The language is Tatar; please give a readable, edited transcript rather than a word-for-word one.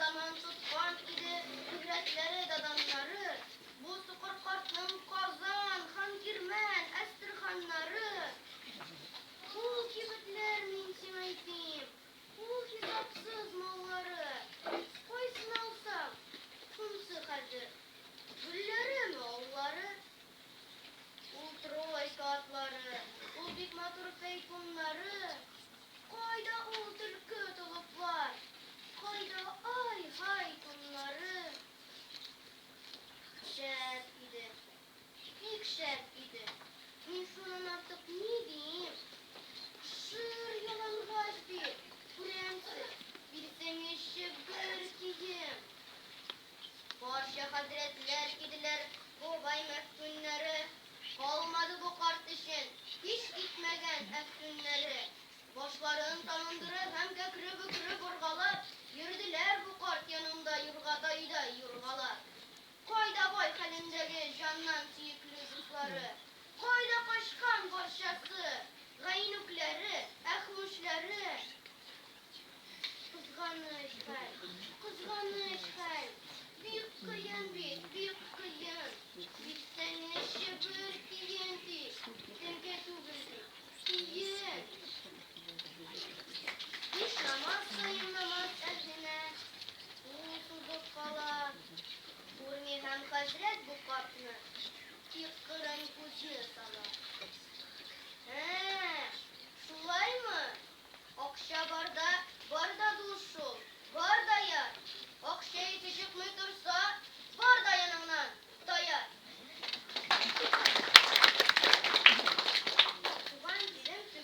Данын тоткан иде Зөһрәтләре дә даннары, Бу сукыр картның Казан, Ханкирмән, Әстерханнары. Ул кибетләр, мин сиңайтим, Ул хисапсыз маллары. Кайсын алсаң, шунсы хәзер, Гөлләреме, аллары? Ул тройка атлары, Ул бик матур фәйтуннары.